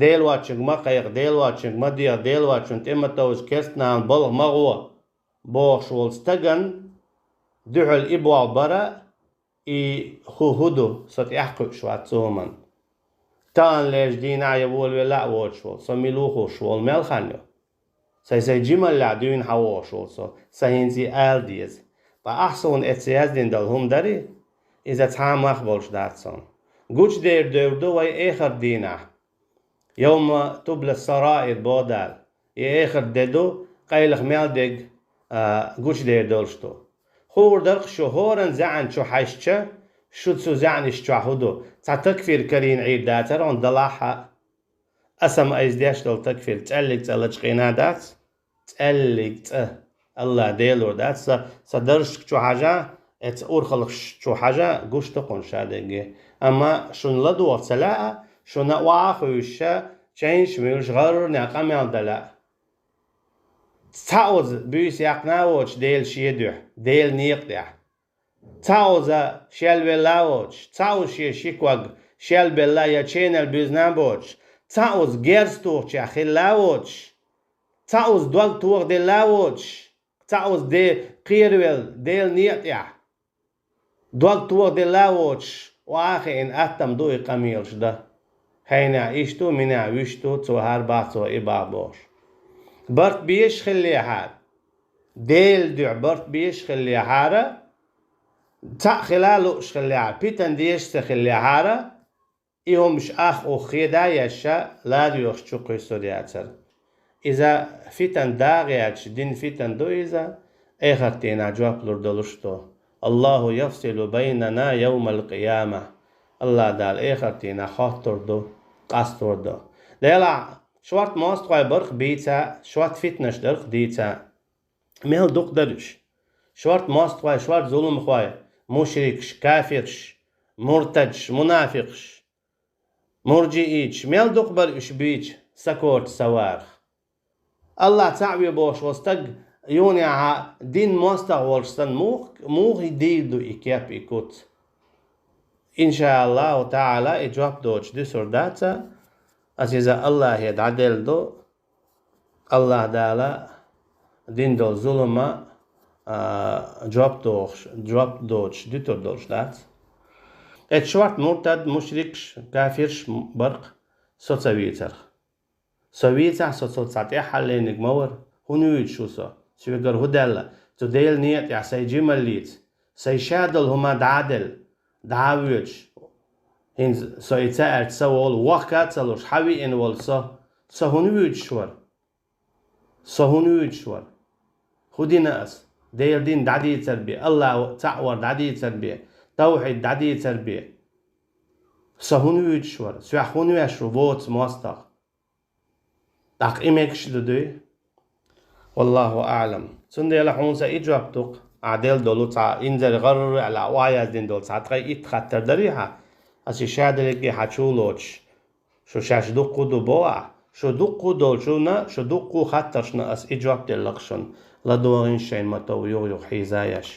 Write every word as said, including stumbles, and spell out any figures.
Дела воацачунга ма кхайкха, Дела воацачунга ма деха, Дела воацачунна тӀе ма товжа, керстанална балха ма гӀо, бохуш волу стагана дуьхьал и болх бара, и хӀу, хӀу ду, со тӀаьхьакхуьуш вац цу хӀуманна. Таханлерчу дийнахь я волавелла а воцуш волу, со мила ву хууш волу мел хан ю? Сайн-сайн жималлехь дуьйна хьан вогӀуш волу со, сан хӀинца и ала деза. Ткъа ахь суна эцца яздина долу хӀума дарий? Иза цхьа а мах болуш дац суна. Гучудер девр ду вай эхарт дийнахь. Йовма тубла сараир боху Дала. И эхарт де ду, къайлаха мел дерг, а, гучудер долуш ду. Хуур дара-кх шу хӀоранна зӀенна чу хьаьжча, шу цу зӀенаш чохь хӀу ду, цхьа такфир карийна Ӏийр дацара хьуна далахь а. Аса ма айса деш долу такфир цӀеллиг цӀа лачкъийна дац? ЦӀеллиг цӀа. Аллах Делора дац, сан, сан даржашка чу хьажа, эцца урхаллаш чу хьажа, гуш ду кхунна ша дерриге. Амма шуна ладогӀа ца лаьа, шуна охьа а хуьйшуша, чайнаш а муьйлуш, гӀарренна къамел дан лаьа. Цхьаъ оза буьйса яьккхина а воцуш Делан шен дуьхьа, Делан некъа тӀехь. Цхьаъ оза шелвелла а воцуш, цхьаъ оза шен ши ког шелбелла я ченал буьзна а боцуш, цхьаъ оза герз тухучех хилла а воцуш, цхьаъ оза дог тохаделла а воцуш, цхьаъ оза де кхеравелла Делан некъа тӀехь, дог тохаделла а воцуш, охьа а хиъна, аттам ду и къамелаш дан. Хьенехь иштта ву, минехь вуьшта ву, цо хӀара бах, цо и бах бохуш. Барт безаш хиллехьара, Делан дуьхьа барт безаш хиллехьара, цхьаъ хила а лууш хиллехьара, питана дезаш ца хиллехьара, и хӀумаш ах-ух хеда а еш, ша ладоьгӀуш чу кхуьссур яцара. Иза фитан дагӀа яц, дин фитан ду иза, эхарт дийнахь жоп лур долуш ду. Аллаху яфсилу байнана йовмал къияма. Аллах Дала эхарт дийнахь хоттур ду, къастор ду. Делахь, шорта мостагӀой бара-кх бийца, шорта фитнаш дара-кх дийца. Мел дукха дара уьш. Шорта мостагӀой, шорта зуламхой, мушрикаш, кафирш, муртадаш, мунафикъаш, мурджииташ, мел дукха бара уьш бийца, сакорта, саварх. Аллах цхьаъ ве бохуш волу стаг юнехьа дин мостагӀа волуш санна, мух-, муха дийр ду и кеп, и куц? Иншааллаху таӀала, и жоп доцуш дуьсур дац сан, аса иза Аллахе дӀаделла ду, Аллах Дала дина долу зулама, а, жоп дохуш, жоп доцуш дуьтур долуш дац. Эцу шорта муртад, мушрикаш, кафирш бара-кх, со ца вийцарх. Со вийцахь, со цо цхьа тӀаьххьаллениг ма вара. ХӀунда вуьйцуш ву со? Соьгара хӀун даьлла? Цу Делан некъа тӀехь сайн жималлица, сайн ша долу хӀума дӀа а делла, дӀа а воьдуш, хӀинца со и ца аьлча ца волу, вохка а ца луш, хьан виъна волу со? Со хӀунда вуьйцуш вара? Со хӀунда вуьйцуш вара? ХӀун дина ас? Делан дин дӀадийцар бен, Аллах цхьаъ вар дӀадийцар бен, тавхьид дӀадийцар бен. Со хӀунда вуьйцуш вара? Соьх хӀунда веш ву воцу мостагӀа? ТӀаккха и мегаш ду дуй? Валлаху аӀлам. Цундела хьуна сан и жоп ду-кх, ахь делла долу цхьа инзаре гӀарра аьлла, охьа яздина долу цхьа ткъе итт хаттар дарий хьан? Аса и ша дерриге хьан чу лоцуш, шу шаьш дуккха а ду боху ахь? Шу дуккха а долчунна, шу дуккха а хаттаршна аса и жоп делла-кх шуна. ЛадогӀийша шайна ма-тов юха-юха хьийза еш.